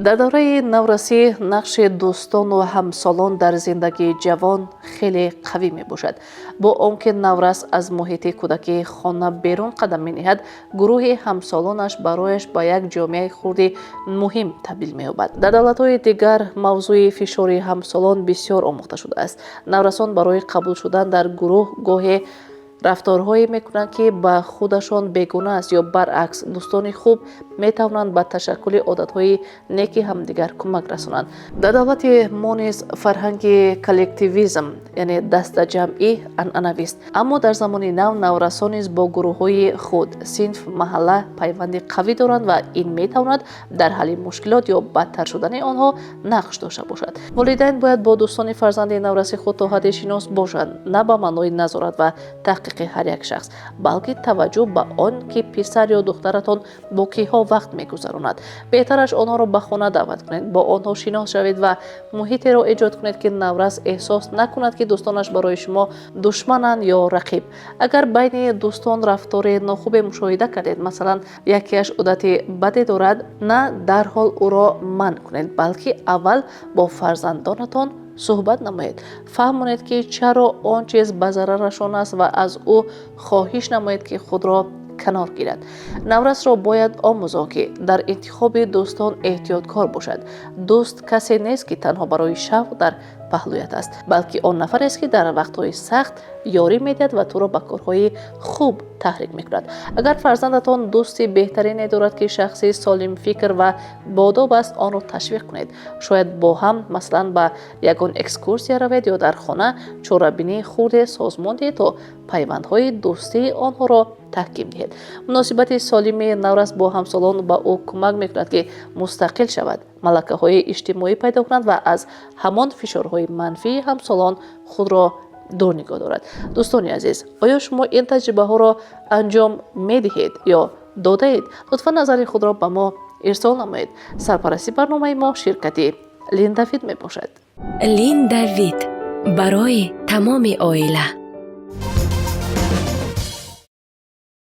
Дар давраи наврасӣ нақши дӯстону ҳамсолон дар зиндагии ҷавон хеле қавӣ мебошад. Бо он ки наврас аз муҳити кӯдакии хона берун қадам мениҳад, гурӯҳи ҳамсолонаш барояш ба як ҷомеаи хурди муҳим табдил меёбад. Дар давлатҳои дигар мавзӯи фишори ҳамсолон бисёр омӯхта шудааст. Наврасон барои қабул шудан дар гурӯҳ гоҳе рафторҳое мекунанд, ки ба худашон бегона аст, ё баръакс, дӯстони хуб метавонанд ба ташаккули одатҳои неки ҳамдигар кӯмак расонанд. Дар давлати мо низ фарҳанги коллективизм, яъне дастаҷамъӣ, анъанавист, аммо дар замони нав наврасон низ бо гурӯҳҳои худ, синф, маҳалла пайванди қавӣ доранд ва ин метавонад дар ҳалли мушкилот ё бадтар шудани онҳо нақш дошта бошад. Волидайн бояд бо дӯстони фарзанди навраси худ то ҳадде шинос бошанд, на ба маънои назорат ва таҳқиқи ҳар як шахс, балки таваҷҷӯҳ ба он ки писар ё духтаратон бо киҳо вақт мегузаронад. Беҳтараш онҳоро ба хона даъват кунед, бо онҳо шинос шавед ва муҳитеро эҷод кунед, ки наврас эҳсос накунад, ки дӯстонаш барои шумо душмананд ё рақиб. Агар байни дӯстон рафтори нохубе мушоҳида кардед, масалан, якеаш одати баде дорад, на дарҳол ӯро манъ кунед, балки аввал бо фарзандонатон суҳбат намоед, фаҳмонед, ки чаро он чиз ба зарарашон аст, ва аз ӯ хоҳиш намоед, ки худро канор гирад. Наврасро бояд омӯзон, ки дар интихоби дӯстон эҳтиёткор бошад. Дӯст касе нест, ки танҳо барои шавқ дар паҳлӯят аст, балки он нафарест, ки дар вақтҳои сахт ёрӣ медиҳад ва туро ба корҳои хуб таҳрик мекунад. Агар фарзандатон дӯсти беҳтарине дорад, ки шахси солимфикр ва боодоб аст, онро ташвиқ кунед. Шояд бо ҳам, масалан, ба ягон экскурсия равед ё дар хона чорабинии хурде созмон диҳед, то пайвандҳои дӯстии онҳоро таҳким диҳед. Муносибати солими наврас бо ҳамсолон ба ӯ кӯмак мекунад, ки мустақил шавад, малакаҳои иҷтимоӣ пайдо кунад ва аз ҳамон фишорҳои манфии ҳамсолон худро дур нигоҳ дорад. Дӯстони азиз, оё шумо ин таҷрибаҳоро анҷом медиҳед ё додаед? Лутфан назари худро ба мо ирсол намоед. Сарпарасти барномаи мо ширкати Линдавид мебошад. Линдавид барои тамоми оила.